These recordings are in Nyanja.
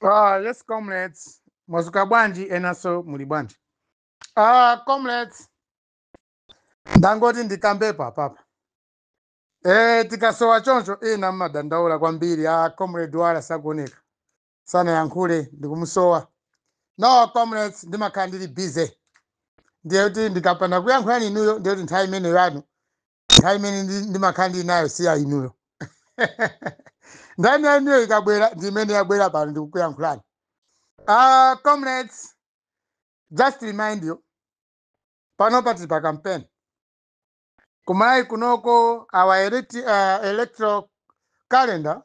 Yes, comrades. Mwazuka bwanji? Enaso muli bwanji? Comrades, ndangoti ndikambepo apapa. Tikasowa choncho ina mmadandaula kwambiri, comrade wala sakuoneka, sanayankhule, ndikumusowa. No, comrades, ndimakhala ndili busy. Ndiye kuti ndikapanda kuyankhula inuyo, ndiye kuti nthawi imene yanu, nthawi imene ndimakhala ndili nayo siya inuyo. Nthawi ya inuyo ikabwera, ndi imene yabwera pano ndikukuyankhulani. Comrades, just to remind you, panopa tili pa campaign. Kumalawi kunoko our electoral calendar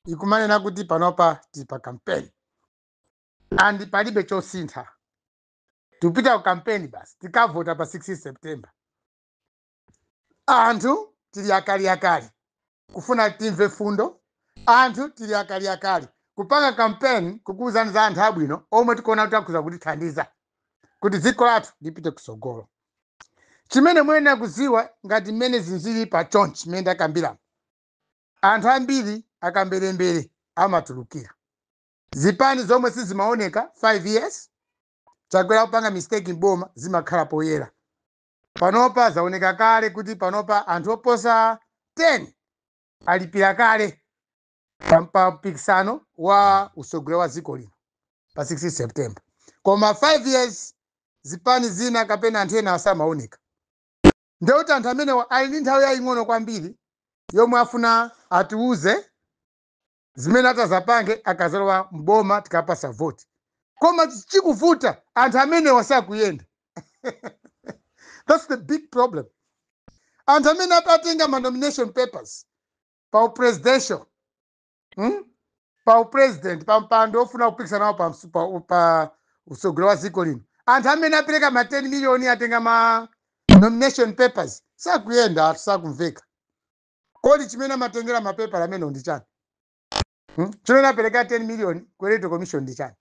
ikumanena kuti panopa tili pa campaign and palibe chosintha. Tikupita ku campaign basi, tikavota pa 16 September. Anthu tili akali akali kufuna timve fundo. Anthu tili akali akali kupanga campaign, kukuwuzani za anthu abwino omwe tikuona kuti akhuza kutithandiza kuti dziko lathu lipite kusogolo. Chimene muyenera kuziwa, ngati mmene zinzili pa chonchi mmene ndakambiramo, anthu ambiri akamberembere amatulukira zipani zomwe sizimaoneka 5 years. Chakwera kupanga mistake mboma, zimakhala poyera. Panopa zaoneka kale kuti panopa anthu oposa 10 alipira kale pa mpikisano wa usogolero wa dziko lino pa 16 September. Koma 5 years zipani zina kapena anthu ena asamaoneka, ndekuti anthu amenewa ali ndi nthawi yaying'ono kwambiri yomwe afuna atiuze zimene atazapange akazalowa mboma tikapasa voti. Koma chikuvuta, anthu amenewa sakuyenda. That's the big problem. Anthu amene apatenga ma nomination papers pa presidential, Pa upresident, pa mpando ofuna kupikisana nawo pa usogolero wa dziko lino, anthu amene apereka ma 10 million, atenga ma nomination papers, sakuyenda, sakumveka. Kodi chimene amatengera mapepala amene ndi chani, Chimene apereka 10 million ku Electoral Commission ndi chani?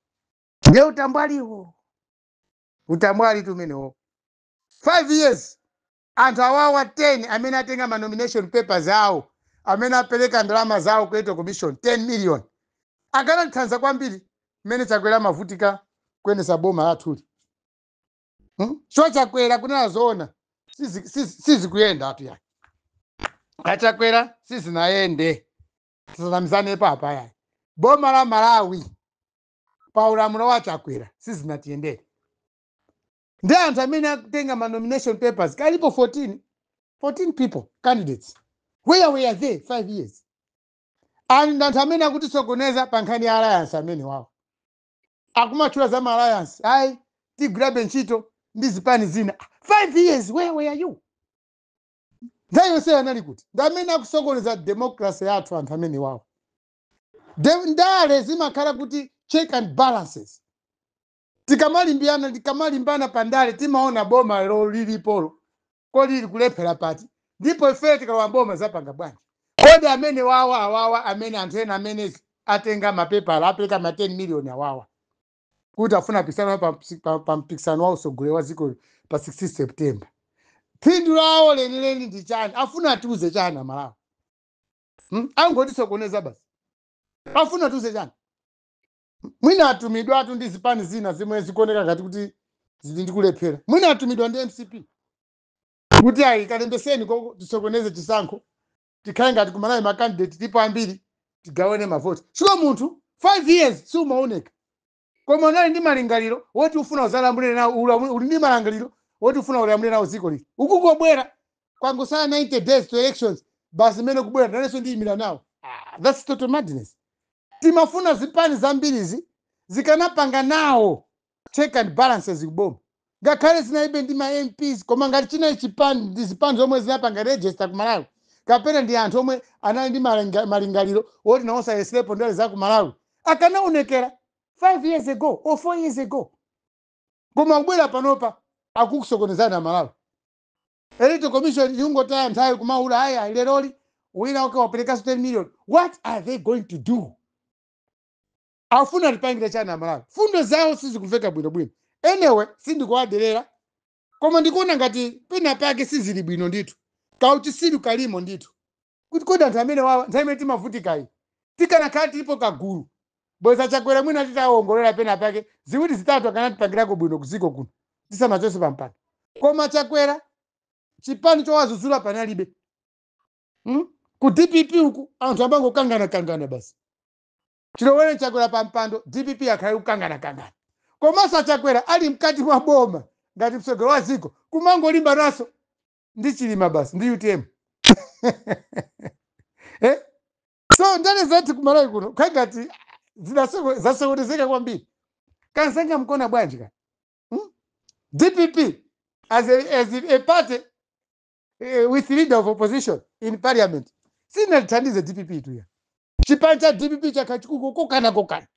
Ndiye utambwaliwo, utambwali tu umenewo. 5 years anthu awawa 10 amene atenga ma nomination papers awo, amene apereka ndalama zawo ku Electoral Commission 10 million, akanathandiza kwambiri mmene Chakwera amavutika kuyendesa boma lathuli, So Chakwera, kunena zoona, sizikuyenda atu yani. Achakwera sizinayende, tisanamizanepo apa yayi. Boma la Malawi pa ulamuliro wa Chakwera sizinatiyendere. Ndi anthu amene akutenga ma nomination papers kalipo 14, 14 people, candidates. Where were they 5 years? And anthu amene akutisokoneza pa nkhani ya alliance, amene wawo akumatchula za ma alliance, ayi, tigwirabe ntchito ndi zipani zina. 5 years, where were you? Nthawi yonseyo anali kuti? Ndi amene akusokoneza democracy yathu anthu amene wawo. Ndale zimakhala kuti check and balances. Tikamalimbana, tikamalimbana pa ndale, timaona boma lo lilipolo kodi lili kulephera pati, ndipo ife tikalowa boma zapanga bwanji? Kodi amene wawa awawa, amene anthu ena amene atenga mapepala, apereka ma 10 million awawa kuti afuna pisana pa mpikisano wa usogolero wa dziko pa 16 September, phindu lawo lenileni ndi chani? Afuna atiuze chani Amalawi, Angotisokoneza basi. Afuna atiuze chani? Mwina atumidwa atu ndi zipani zina zimwe zikuoneka ngati kuti zili ndi kulephera. Mwina atumidwa ndi MCP kuti ayi, kalembeseni koko tisokoneze chisankho, tikhale ngati kumalawi ma candidate tipo ambiri, tigawane mavoti. Siko munthu 5 years siumaoneka, koma unali ndi malingaliro woti ufuna uzalamulire nawo, uli ndi malingaliro woti ufuna ulamulire nawo dziko lili. Ukungobwera kwangosala 90 days to elections, basi, imene kubwera nanenso ndiyimira nawo. Ah, that's total madness. Timafuna zipani zambirizi zikanapanga nawo check and balances kuboma, ngakhale zinalibe ndi ma MPs, koma ngati chinali chipani, ndi zipani zomwe zinapanga register ku Malawi, kapena ndi anthu omwe anali ndi malingaliro woti nawonso ayeserepo ndale za ku Malawi, akanaonekera 5 years ago or 4 years ago. Koma kubwera panopa akukusokonezana Malawi. Electoral Commission yungotaya nthawi kumaula aya leroli wina uke waperekaso 10 million. What are they going to do? Afuna tipangire chani Amalawi? Fundo zawo sizikumveka bwinobwino. Anyway, sindikuwaderera, koma ndikuona ngati pena pake sizili bwino ndithu, kauchisiru kalimo ndithu, kuti kodi anthu amene wawa, nthawi imene timavutikayi, tikanakhala tilipo kagulu Bweza Chakwera mwina titawongolera pena pake ziwiri zitatu akanatipangirako bwino kuziko kuno tisanachose pampando. Koma Chakwera chipani chowazuzula panalibe. Ku DPP uku anthu amangokangana-kangana basi. Chilowere Chakwera pampando, DPP akhale kukangana-kangana. Komanso aChakwera ali mkati mwa boma ngati mtsogoleri wa dziko, kumangolimba naso ndi Chilima basi ndi UTM, eh? So ndale zathu kuMalawi kuno khangati zasokonezeka kwambiri. Kansanga mkona bwanji ka, DPP as a party with leader of opposition in parliament sinalithandize DPP tuya. Chipani cha DPP chakachikukokana kokana,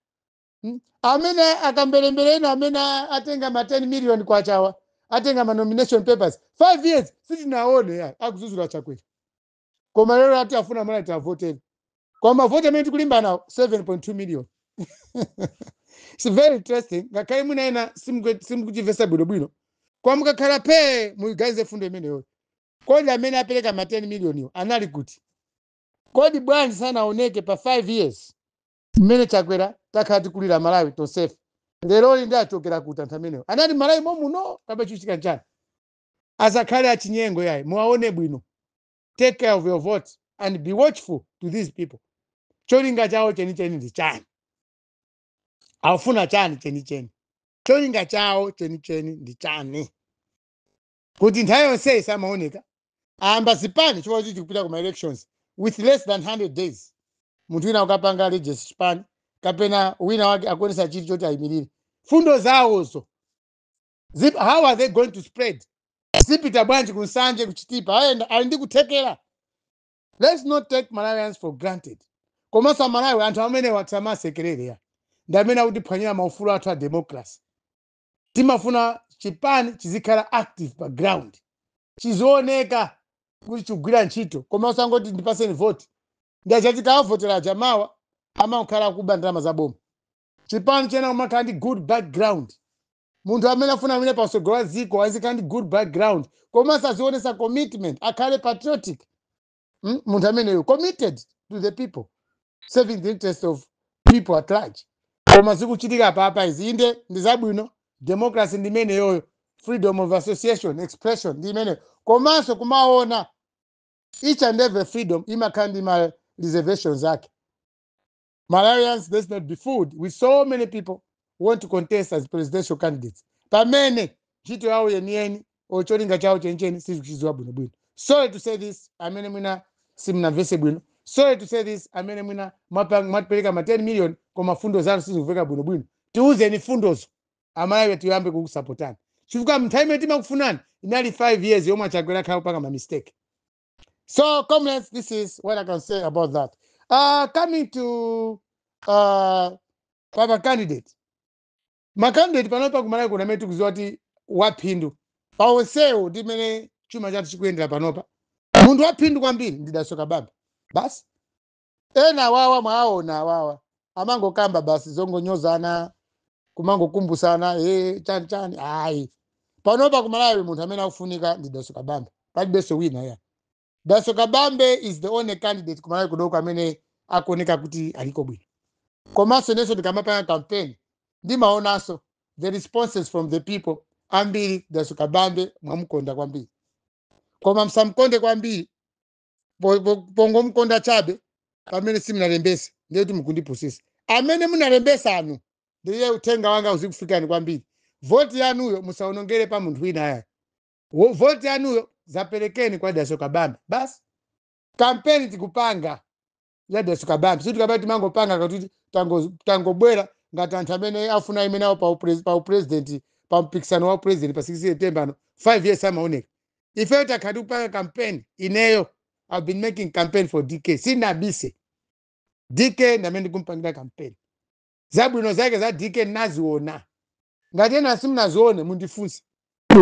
Amene akambelembere ena amene atenga ma 10 million kwachawa, atenga ma nomination papers, 5 years sitinaone ya akuzuzula Chakwera. Koma lero ati afuna mala tavotere, koma mavoti amene tikulimba nawo 7.2 million. It's very interesting. Ngakhale mwina ena simukuchimvesa bwinobwino, koma mukakhala phee muyiganize fundo imeneyo. Kodi amene apereka ma 10 million iwo anali kuti? Kodi bwanji sanaoneke pa 5 years mmene Chakwera takhala tikulira Malawi tonsefe? Leroli ndi achokera kuti anthu amenewo? Anali Malawi momuno kapena chichitika nchani? Asakhale achinyengo yayi, muwaone bwino. Take care of your vote and be watchful to these people. Cholinga chawo chenicheni ndi chani? Akufuna chani chenicheni? Cholinga chawo chenicheni ndi chani kuti nthawi yonseyi samaoneka? Ayamba zipani chifukwa kuti tikupita kuma elections with less than 100 days. Munthu wina ukapanga register chipani kapena wina wake akuonesa chiti choti ayimirire fundo zawozo, how are they going to spread? Zipita bwanji kuNsanje, kuChitipa? Ayenda ali ndi kuthekera. Let's not take Malawians for granted. Komanso Amalawi, anthu amene tisamasekerere ya, ndi amene akutiphwanyira maufulu athu a democracy. Timafuna chipani chizikhala active pa ground, chizioneka kuti chikugwira ntchito, koma usangoti ndipaseni vote, ndi achatikawavotera jamawa amakhala kuba ndalama za boma. Chipani chena kumakhala ndi good background. Munthu amene afuna amene pasogolo la dziko azikhala ndi good background, komanso azionesa commitment, akhale patriotic, Munthu ameneyo committed to the people, serving the interest of people at large. Koma zikuchitika papa izi, inde ndi zabwino, democracy ndi imeneyoyo, freedom of association, expression ndi imeneyo, komanso kumaona each and every freedom imakhala ndi ma reservations ake. Malawians, let's not be fooled with so many people who want to contest as presidential candidates pamene ntchito yawo yeniyeni or cholinga chawo chenicheni sizikuchidziwa bwinobwino. Sorry to say this, amene mwina simunamvese bwino. Sorry to say this, amene mwina mwapereka ma 10 million koma fundo zanu sizikuveka bwinobwino. Tiuzeni fundozo, Amalawi, tiyambe kukusapotani, chifukwa nthawi imene timakufunani inali 5 years yomwe aChakwera akhala kupanga ma mistake. So comrades, this is what I can say about that. Coming to papa candidate, macandidate panopa kuMalawi kuno amene tikuziwa kuti waphindu paonsewo ndi mmene chuma chathu chikuyendera panopa, munthu waphindu kwambiri ndi Dalitso Kabambe basi. Ena awawa mwaona awawa amangokamba basi zongonyozana, kumangokumbusana, chani chani. Ayi, panopa kuMalawi munthu amene akufunika ndi Dalitso Kabambe, palibenso wina ya. Dalitso Kabambe is the only candidate kuMalawi kudoko amene akuoneka kuti aliko bwino. Komanso inenso ndikamapanga campaign ndimaonanso the responses from the people. Ambiri Dalitso Kabambe mwamukonda kwambiri, koma msamkonde kwambiri pongomukonda chabe pamene simunalembesa, ndiye kuti mukundipusisa. Amene munalembesa anu, ndiye uthenga wanga uzikufikani kwambiri. Voti yanuyo musaonongere pa munthu wina aya. Voti yanuyo zaperekeni kwa Dalitso Kabambe basi. Kampeni tikupanga ya Dalitso Kabambe, sitikapati timangopanga kakuti tangobwera ngati anthu amene afuna imene awo pa upresident, pa mpikisano wa president pa 6 September ano. 5 years amaoneka. Ifeyo takhala tikupanga campaign. Ineyo I've been making campaign for DK, sinabise. DK ndamene ndikumpangira campaign. Zabwino zake za DK naziona. Ngati ena simunazione, mundifunse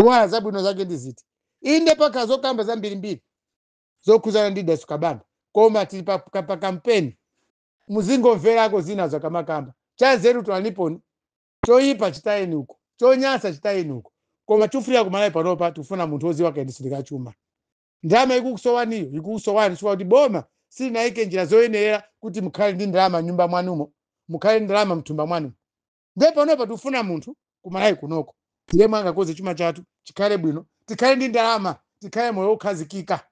wala zabwino zake ndiziti. Inde pakhala zokamba zambirimbiri zokhuzana ndi Dalitso Kabambe, koma tili pa campaign, muzingomverako zina zakamakamba. Chanzeru twaniponi, choyipa chitayeni uko, chonyansa chitayeni uko. Koma chufurira kuMalawi panopa tikufuna munthu woziwa kayendetsedwe ka chuma. Ndalama ikukusowaniyo ikukusowani chifukwa kuti boma silinayike njira zoyenerera kuti mukhale ndi ndalama nyumba mwanumo. Mukhale ndalama mthumba mwanu. Ndiye panopa tikufuna munthu kumalawi kunoko ndiye mwangakoze chuma chathu chikhale bwino, tikhale ndi ndalama, tikhale moyo wokhazikika.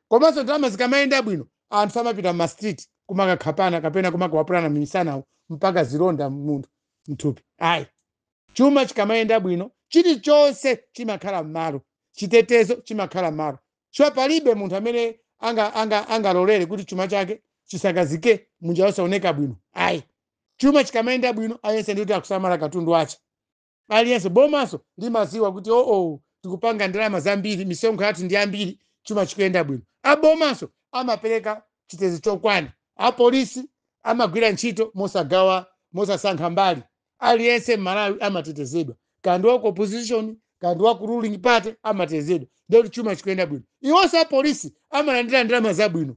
Komanso ndalama zikamayenda bwino, anthu amapita m'ma street kumakakhapana kapena kumakawapulana misanawo mpaka zilonda munthu mthupi, ayi. Chuma chikamayenda bwino, chilichonse chimakhala m'malo, chitetezo chimakhala m'malo. So palibe munthu amene angalolere kuti chuma chake chisakazike munjira yosaoneka bwino, ayi. Chuma chikamayenda bwino, aliyense ndikuti akusamala katundu ache aliyense. Bomaso limaziwa kuti oo, tikupanga ndalama zambiri, misonkho yathu ndi ambiri, chuma chikuyenda bwino. Abomaso amapereka chitetezo chokwana, apolisi amagwira ntchito mosagawa, mosasankha mbali. Aliyense m'Malawi amatetezedwa, kandi wa ku opposition, kandi wa ku ruling party, amatetezedwa. Ndekuti chuma chikuyenda bwino. Iwonso apolisi amalandira ndalama zabwino,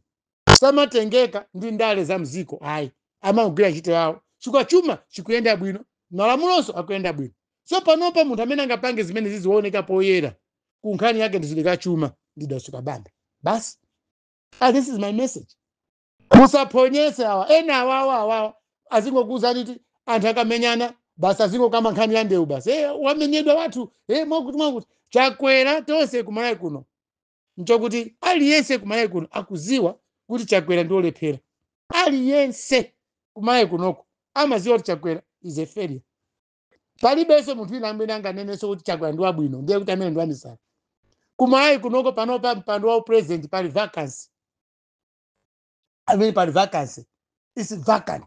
samatengeka ndi ndale za mziko, ayi, amagwira ntchito yawo chifukwa chuma chikuyenda bwino, malamulonso akuyenda bwino. So panopa munthu amene angapange zimene zizioneka poyera ku nkhani yake ndizilika chuma ndi Dalitso Kabambe basi. Ah, this is my message. Musaphonyese awa ena awawa awawa azingokuwuzani kuti anthu akamenyana basi, azingokamba nkhani ya ndewu basi. Hey, wamenyedwa wathu, hey, mwakuti mwakuti. Chakwera, tonse kumalawi kuno nchokuti aliyense kumalawi kuno akuziwa kuti Chakwera ndi olephera. Aliyense kumalawi kunoko amaziwa kuti Chakwera is a failure. Palibenso munthu wina amene anganenenso kuti Chakwera ndi wabwino, ndiye kuti amene ndi wamisala. Kumalawi kunoko panopa mpando wa president pali vacancy, amene pali vacancy, is vacant.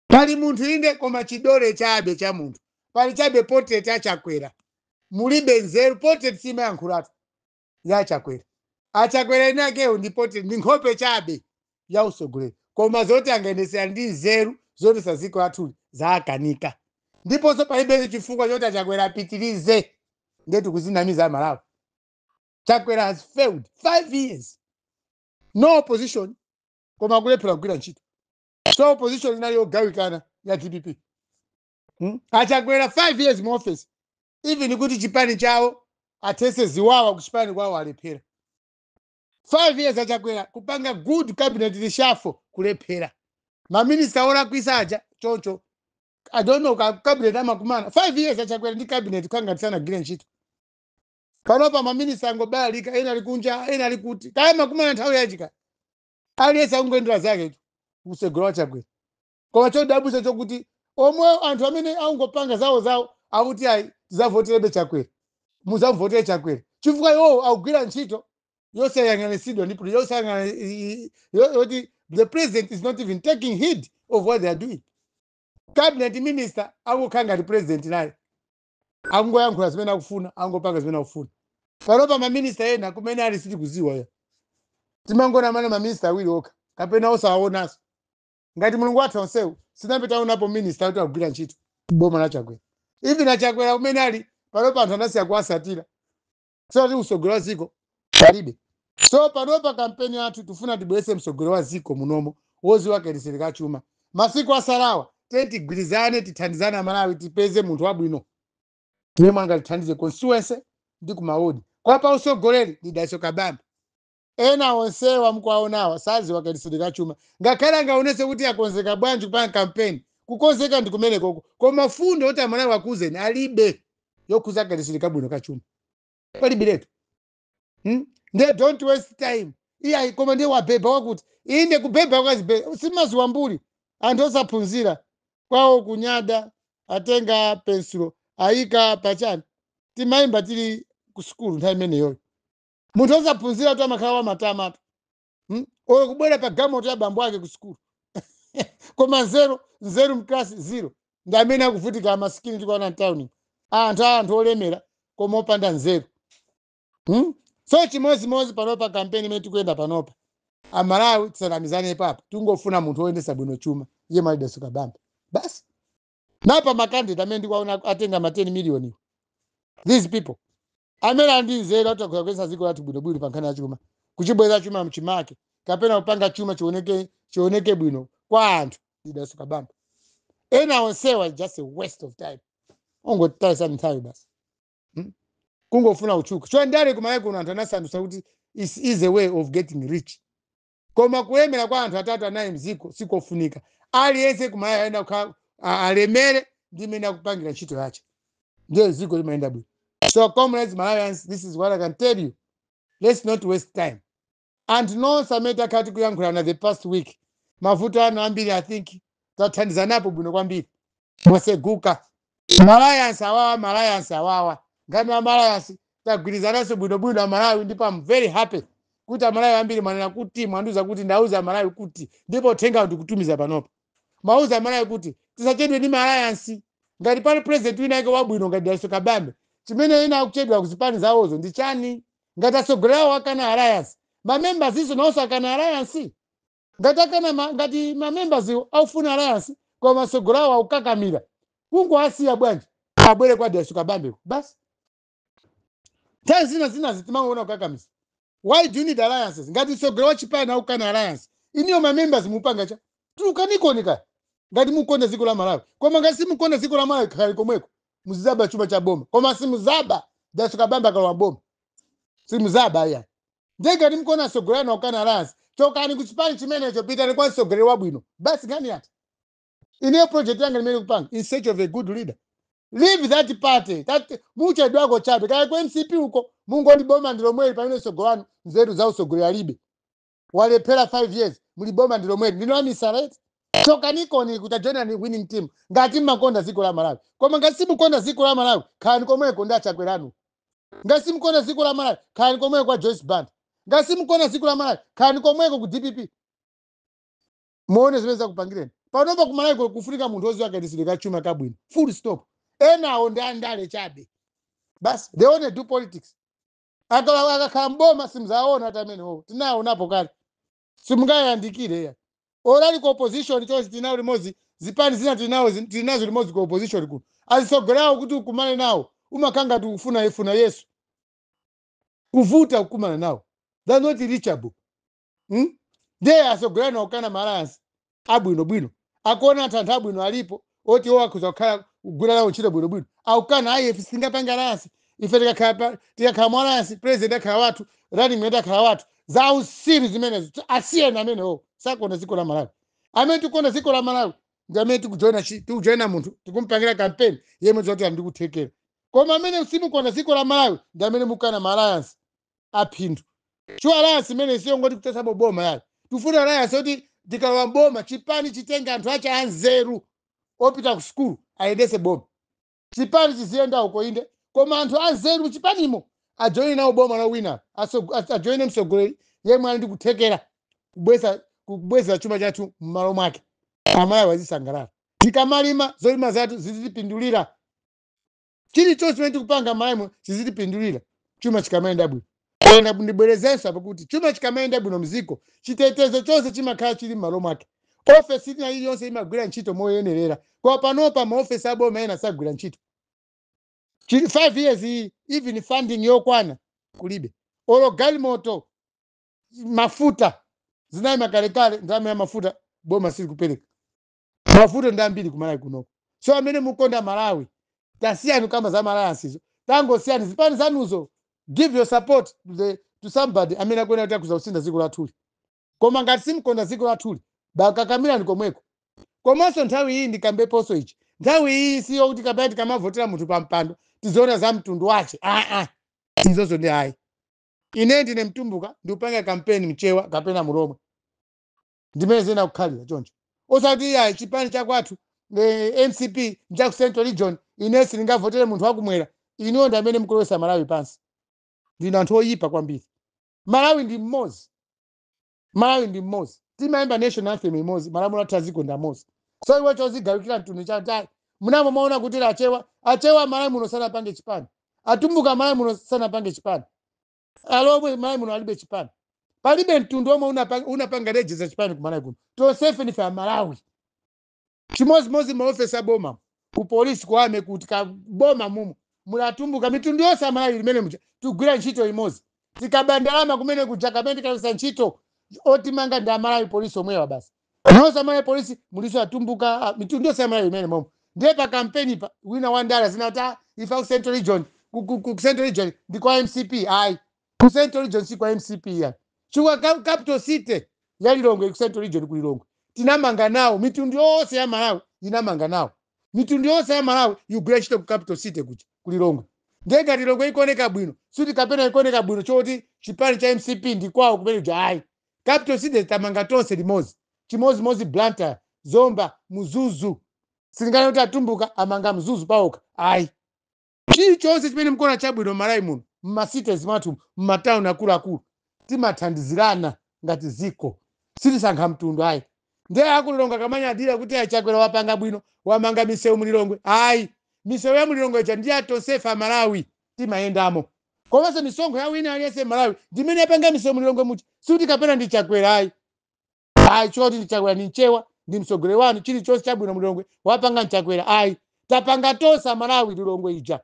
Pali munthu inde, koma chidole chabe cha munthu, pali chabe portrait ya Chakwera, mulibe nzeru. Portrait simayankhulatu ya Chakwera. Achakwera ene akewo ndi portrait, ndi nkhope chabe ya usogoleri, koma zoti angayendesera ndi nzeru zoti saziko lathuli zaakanika. Ndiponso palibenso chifukwa choti Achakwera apitirize. Ndiye tikuzinamiza Amalawi. Chakwera has failed 5 years, no opposition, koma kulephera kugwira ntchito. So opposition inali yogawikana ya DPP, Achakwera 5 years mu office, even kuti chipani chawo athese ziwawa kuchipani kwawo alephera. 5 years Achakwera kupanga good cabinet reshuffle kulephera, maminista olakwisa aja choncho. I don't know ka cabinet amakumana 5 years Achakwera ndi cabinet kangati sanagwire ntchito. Panopa maminista angobalalika, ena ali kunja, ena ali kuti kaya makumana nthawi yachika. Aliyense akungoendera zake usegolo wa Chakwera. Koma chodabwitsa chokuti omwe anthu amene angopanga zawo zawo akuti ayi, tizavoterebe Chakwera, muzavotere Chakwera, chifukwa iwowo akugwira ntchito yosayang'anisidwa ndi yoti the president is not even taking heed of what they are doing. Cabinet minister akukhala ngati president naye, akungoyankhula zimene akufuna, angopanga zimene akufuna. Panopa maminista ena kumene ali sitikuziwa ya, timangona mana maminista awiri okha kapena osawaonanso. Ngati Mulungu wathu onsewu, sinambe taonapo minista kuti akugwira ntchito boma la Chakwera. Even Achakwera kumene ali panopa anthu anasiya kuwasatira, so ti usogolo wa ziko palibe. So panopa kampeni yathu tifuna tibwerese msogolo wa ziko munomo woziwa kayendetsedwe ka chuma. Masiku asalawa tiye tigwirizane, tithandizane Amalawi, tipeze munthu wabwino yemwe angatithandize constituency ndi kumaodi kwa pa usogoleri ndi Dalitso Kabambe. Ena onsewa mkuwaonawa saziwa kayendetsedwe ka chuma, ngakhale angaonese kuti akonzeka bwanji kupanga kampeni. Kukonzeka ndi kumenekoko, koma fundo kuti Amalawi akuzeni alibe yokhuza kayendetsedwe kabwino ka chuma, palibiretu, Ndiye don't waste time. Iya, koma ndiye wabhebha wakuti inde kubhebha kwazibe simaziwa mbuli. Anthu osaphunzira kwawo kunyada, atenga pensulo ayika pachani. Timayimba tili ku sukulu nthawi imeneyoyo. Munthu osaphunzira tu amakhala wamatamatu, Oyo kubwera pa gamoto ya bambo ake ku sukulu, koma nzeru, nzeru mklasi zero. Ndi amene akuvutika amasikini tikuona mtawuni, anthu olemera koma opanda nzeru, So chimozimozi panopa kampeni imene tikuyenda panopa, Amalawi tisanamizane papa, tingofuna munthu woyendesa bwino chuma, iye mali Dalitso Kabambe basi. Napa ma candidate amene ndikuwaona atenga ma 10 million, these people amene ali ndi nzeru atakhoza kuyendesa dziko lathu bwinobwino pa nkhani ya chuma, kuchibweza chuma mchimake kapena kupanga chuma chioneke, chioneke bwino kwa anthu, ndi Dalitso Kabambe. Ena onsewa is just a waste of time, ongotitayisa nthawi basi, Kungofuna kutchuka. So ndale kumalawi kuno anthu anasandutsa kuti is a way of getting rich, koma kulemera kwa anthu atatu anayi mziko sikofunika. Aliyense kumalawi ayenda kukhala alemere ndi imene akupangira ntchito yace, ndiye dziko limayenda bwino. So comrades, Malawians, this is what I can tell you: let's not waste time. Anthu nonse amene takhala tikuyankhulana the past week, mavuto anu ambiri I think tathandizanapo bwino kwambiri, mwaseguka. Malliance awawa, malliance awawa, ngati amalliance tagwirizananso bwinobwino Amalawi, ndipo I'm very happy kuti Amalawi ambiri mwanena kuti mwandiuza kuti ndauza Amalawi kuti, ndipo uthenga ndikutumiza panopa, mauza Amalawi kuti tisachedwe ndi maalliance. Ngati pali president wina ake wabwino ngati Dalitso Kabambe, chimene ena akuchedwa kuzipani zawozo ndi chani? Ngati atsogoleri awo akana alliance, mamembers iso nawonso akana alliance. Ngati akana ngati mamembers iwo aufuna alliance koma atsogoleri awo akukakamira, kungoasiya bwanji abwere kwa Dalitso Kabambeko basi? Nthawi zina zinazi timangoona kukakamisa. Why do you need alliances? Ngati mtsogoleri wa chipani akukana alliance, iniyo mamembers mupanga cha tulukanikoni kaya ngati mukonda dziko la Malawi. Koma ngati simukonda dziko la Malawi, khali komweko muzizaba chuma cha boma. Koma simuzaba Dalitso Kabambe akalowa boma, simuzaba iya. Ndiye ngati mukuona atsogoleri anu akukana alliance, chokani ku chipani chimenecho, pitani kwa mtsogoleri wabwino basi. Nkhani yati ineyo project yanga limene kupanga in search of a good leader. Leave that party, that muchedwako chabe. Kaya ku MCP uko mungoti boma ndi lomweli, pamene mtsogoleri wanu nzeru za utsogoleri alibe, walephera 5 years muli boma ndi lomweli, ndino amisala eti. Chokanikoni kuti ajoinani winning team ngati mmakonda dziko la Malawi. Koma ngati simukonda dziko la Malawi, khalani komweko ndi Achakweranu. Ngati simukonda dziko la Malawi, khalani komweko kwa Joyce Banda. Ngati simukonda dziko la Malawi, khalani komweko ku DPP, muone zimene zakupangireni. Panopa ku Malawi kufunika munthu oziwa kayendetsedwe ka chuma kabwino, full stop. Enawo ndi andale chabe basi, they only do politics. Akakhala mboma simzaona ati amenewo tinaonapo kale, simungayandikire ya orali ku opposition chonse tinawo limodzi. Zipani zina tinawo tinazo limodzi ku opposition kuno, azitsogolerawo kuti ukumane nawo umakhala ngati ukufuna ifuna Yesu, kuvuta kukumana nawo. They're not reachable, Ndiye asogolera nawo kana maalliance abwinobwino, akuona anthu abwino alipo oti iwo akhoza kukhala kugwira nawo ntchito bwinobwino, akukana: ayi, ife sitingapanga alliance, ife tikakhala mu alliance president akhala wathu, running mate akhala wathu. Za usiru zimenezo, asiyeni amenewo, sakonda dziko la Malawi. Amene tikukonda dziko la Malawi ndi amene tikujoina tikujoina munthu, tikumpangira campaign yemwe zoti andikuthekera. Koma amene simukonda dziko la Malawi ndi amene mukana ma alliance aphindu. Chu alliance imene siyongoti kuchosapo boma yayo, tifuna alliance yoti tikalowa boma chipani chitenga anthu ache anzeru opita ku sukulu ayendese boma. Chipani chiziyenda uko inde, koma anthu anzeru muchipanimo ajoine nawo boma la wina, ajoine mtsogoleri yemwe ali ndi kuthekera kubweza chuma chathu m'malo mwake, Amalawi azisangalala. Tikamalima, zolima zathu zizitipindulira. Chilichonse chimene tikupanga Malawi chizitipindulira chuma chikamayenda bwino. Koma ndibwerezenso apo kuti chuma chikamayenda bwino mziko, chitetezo chonse chimakhala chili m'malo mwake, ofesi ina iliyonse imagwira ntchito moyenerera. Koma panopa maofesi aboma ena sagwira ntchito. Chili 5 years iyi, even funding yokwana kulibe, olo galimoto, mafuta zinayima kalekale, ndalama ya mafuta boma sili kupereka. Mafuta ndi ambiri kumalawi kunoko. So amene mukonda Malawi, tasiyani kamba za maalliancezo, tangosiyani zipani zanuzo, give your support to somebody amene akuona kuti akuza kusintha dziko lathuli. Koma ngati simukonda dziko lathuli, bakakamirani komweko. Komanso nthawi iyi ndikambeponso ichi: nthawi iyi siyo kuti kapena tikamavotera munthu pa mpando tiziona za mtundu wace. Aa, izozo ndi ayi. Ine ndine Mtumbuka, ndikupanga kampeni Mchewa kapena Mulomwe, ndimene zina kukhalira choncho, osati iyayi chipani chakwathu MCP nchaku Central Region, ine sindingavotere munthu wakumwera. Inuyo ndi amene mukulowesa Malawi pansi, ndinu anthu oyipa kwambiri. Malawi ndi mmodzi, Malawi ndi mmodzi. Timayimba national anthem imodzi, malamulo athu aziko ndi amodzi. So iwe chozigawikira mtundu chatayi munamo maona kuti Achewa, Achewa Malawi muno sanapange chipani, Atumbuka Malawi muno sanapange chipani, Alomwe Malawi muno alibe chipani. Palibe mtundu omwe unapanga register chipani ku Malawi kuno. Tonsefe ndife Amalawi chimodzimodzi. Maofesi aboma, ku polisi, ku army, kuti ka boma mumo mulatumbuka, mitundu yonse Amalawi limene muja tigwira ntchito imodzi. Tikaba ndalama kumene kuja kapena tikalosa ntchito, otimanga ndi Amalawi Polisi omwewa basi. Nonse Amalawi Polisi muliso Atumbuka, mitundu yonse Amalawi imene momo. Ndiye pa kampeni pa wina wandala zinati, "Ah, ife ku Central Region, ku Central Region ndi kwa MCP." Ayi, ku Central Region si kwa MCP ya, chifukwa capital city ya Lilongwe ku Central Region ku Lilongwe. Tinamanga nawo, mitundu yonse ya Malawi inamanga nawo, mitundu yonse ya Malawi igwira ntchito ku capital city kuja kulilongwe. Ndiye ngati Lilongwe ikuoneka bwino, suti kapena ikuoneka bwino choti chipani cha MCP ndi kwawo kumene kuja, ayi. Capital city tamanga tonse limodzi. Chimodzimodzi Blantyre, Zomba, Mzuzu. Silingana kuti Atumbuka amanga Mzuzu paokha, ayi. Chilichonse chimene mukuona chabwino m'Malawi muno, mma cities mwathu, mmatawuni akuluakulu, timathandizirana ngati ziko, sitisankha mtundu, ayi. Ndiye akulilongwe akamanyadira kuti aChakwera wapanga bwino, wamanga misewu mulilongwe, ayi. Misewu ya mulilongwe ija ndiye tonsefe Amalawi timayendamo, komanso misonkho ya wina aliyense Malawi ndimene yapanga misewu mulilongwe muja. Sikuti kapena ndi Chakwera, ayi, ayi. Choti ndi Chakwera, ndi mchewa, ndi mtsogoleri wanu, chilichonse chabwino mulilongwe wapanga mChakwera, ayi. Tapanga tonse Amalawi Lilongwe ija.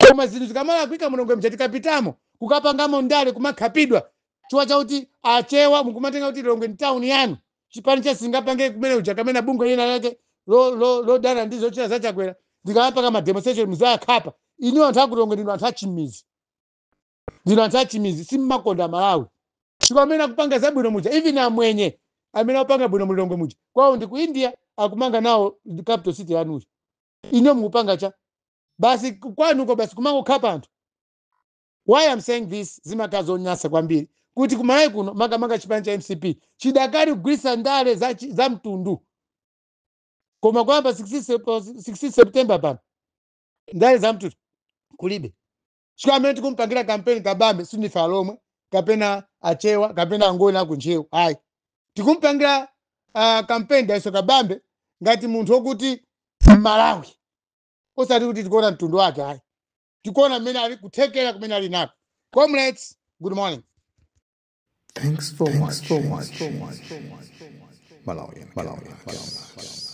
Koma zinthu zikamalakwika mulilongwe mja, tikapitamo kukapangamo ndale, kumakhapidwa chifukwa chakuti Achewa mukumatenga kuti Lilongwe ndi tawuni yanu. Chipani cha singapange kumene uja kamene bungwe lina lake lodana ndi zochita za Chakwera ndikamapanga ma demonstration, muzakhapa. Inu anthu akulilongwe ndinu anthu achimizi, ndinu anthu achimizi, simmakonda Malawi. Chifukwa amene akupanga zabwino muja, even amwenye amene akupanga bwino mulilongwe muja, kwawo ndi ku India, akumanga nawo capital city yanuyo. Ino mukupanga cha basi kwanuko, basi kumangokhapa anthu. Why I'm saying this, zimakhala zonyasa kwambiri kuti kumalawi kuno, makamaka chipani cha MCP chidakali kugwiritsa ndale za mtundu. Koma kuyamba 16 September pano, ndale za mtundu kulibe, chifukwa amene tikumpangira kampeni Kabambe sindife Alomwe kapena Achewa kapena Angoni akuNtcheu, ayi. Tikumpangira kampeni Dalitso Kabambe ngati munthu wokuti Malawi, osati kuti tikuona mtundu wake, ayi. Tikuona mmene ali, kuthekera kumene ali nako. Comrades, good morning. Thanks for watching. Malawian, Malawian, Malawian.